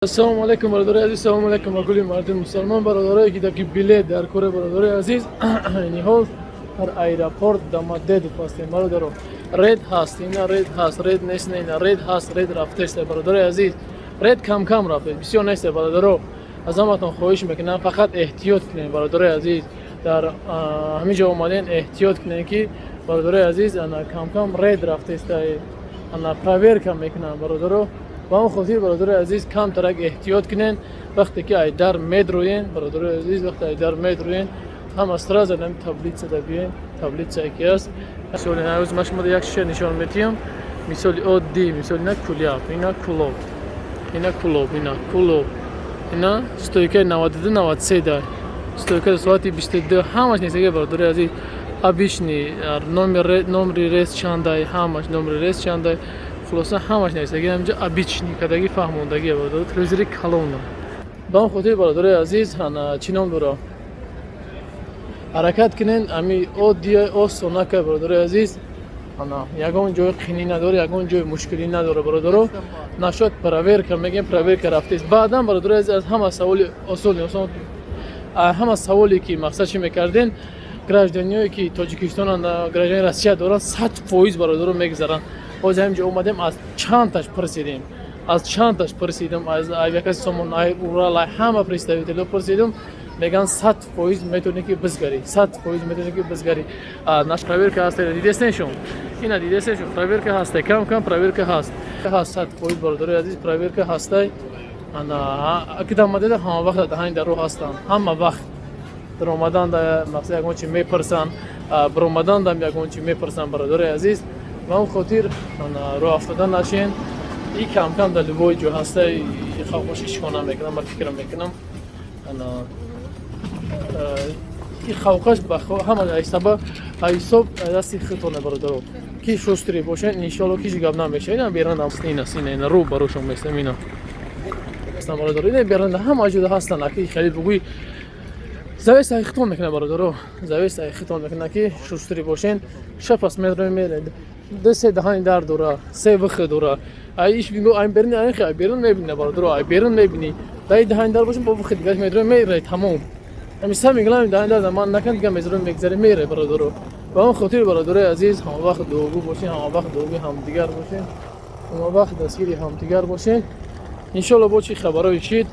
Ассалому алайкум, бародари азиз, салому алайкум ба кулли мардуми мусалмон, бародарое ки даки билет дар кори. Бародари азиз, ниҳол дар аэропорт Домодедово ҳастем, бародаро. Рейд ҳаст, ина рейд ҳаст, рейд нест, не, ина рейд ҳаст, рейд рафтест, бародари азиз. Рейд кам-кам рафтест, бисёр нест, бародаро. Аз ҳаматон хоҳиш мекунам, фақат эҳтиёт кунед, бародари азиз. Дар ҳамин ҷо омаден, эҳтиёт кунед, ки, бародари азиз, ана кам-кам рейд рафтест, ана проверка мекунанд, бародаро. Ба он хотир, бародари азиз, камтарак эҳтиёт кунед вақте ки айдар медроен, бародари азиз. Вақте айдар медроен, ҳама сразу ами таблица да биен, таблица е ки аст. Мисоли ҳанӯз ман шумо як шиша нишон метиҳам, мисоли оддӣ, мисоли ина Куляб, ина Кулоб, ина Кулоб, ина Кулоб, ина стойка и 92, 93 да стойка, соати 22, ҳамаш нестаги, бародари азиз. Обычный номер, номери рейс чандай, ҳамаш номери рейс чандай, хулоса, ҳамаш нависаги ҳамҷа, обычный кадаги, фаҳмондаги, бародаро, телевизори калона. Ба он хотир, бародарои азиз, ана чӣ ном дора, ҳаракат кунен, ами оддия, осонака, бародарои азиз. Ана ягон ҷои қинӣ надора, ягон ҷои мушкилӣ надора, бародаро. Нашод проверка мегем, проверка рафтест. Баъдан, бародарои азиз, аз ҳама саволи осони осон, ҳама саволе ки мақсад чӣ мекарден, граждан ие ки Тоҷикистонанд, граждан и Россия доранд, 100%, бародаро, мегузаранд. Ҳозир ҳаминҷо омадем, аз чандташ пурсидем, аз чандташ пурсидем, аз авиакасси Сомон, Урал, ҳама представитель ҳо пурсидем, мегӯянд, 100% метавонӣ ки бизгарӣ, 100% метавонӣ ки бизгарӣ. Наш проверка ҳаст, дидестен шум, ина дидестен шум, проверка ҳаста, кам кам проверка ҳаст, ҳаст, 100%, бародарои азиз, проверка ҳастай. Ана ки дамадеда ҳама вақт даҳани дар роҳ ҳастанд, ҳама вақт даромадан да мақсад ягон чи мепурсанд, баромадан дам ягон чи мепурсанд, бародарои азиз. Ба он хотир роҳ афтода нашен. И кам-кам дар любой ҷо ҳаста, хавфош ҳеч намекунам, ман фикр мекунам, ана и хавқаш ҳама ҳисаба ҳисоб дасти худтоне, бародаро, ки шустрый бошен, иншоалло, ки ҳеҷ гап намеша. Ина беранда, ина, ина, ина рӯ ба рӯшон местам, ина ҳастан, бародаро, ина беранда ҳама ҷода ҳастан. Аки хеле бугӯй, зависит ай худтон мекунад, бародаро, зависит ай худтон мекунад, ки шустрый бошен. Шапас медрои, меред, ду се даҳани дар дора, се выход дора. Ай иш бигӯ, ай берун, ай хе берун мебини, бародаро, ай берун мебини, дай даҳани дар бошем, бо выход дигар медрои, мерай, тамом. Ами сами главный даҳани дар ман накан, дига мезрои, мегзари, мерай, бародаро. Ба он хотир, бародарои азиз, ҳама вақт дуогӯ бошен, ҳама вақт дуогӯи ҳамдигар бошен, ҳама вақт дастгири ҳамдигар бошен. Иншоалло, бо чӣ хабарои шид,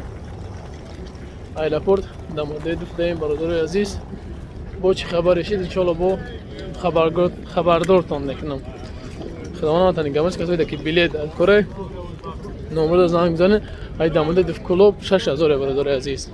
аэропорт Домодедово даем, бародарои азиз, бо чӣ хабаре шид, иншоалло, бо хабардортон мекунам. Худованд нигоҳбон касоида ки билет аз кора, номерро занг бизанед. Ай Домодедово Кулоб 6000, бародарои азиз.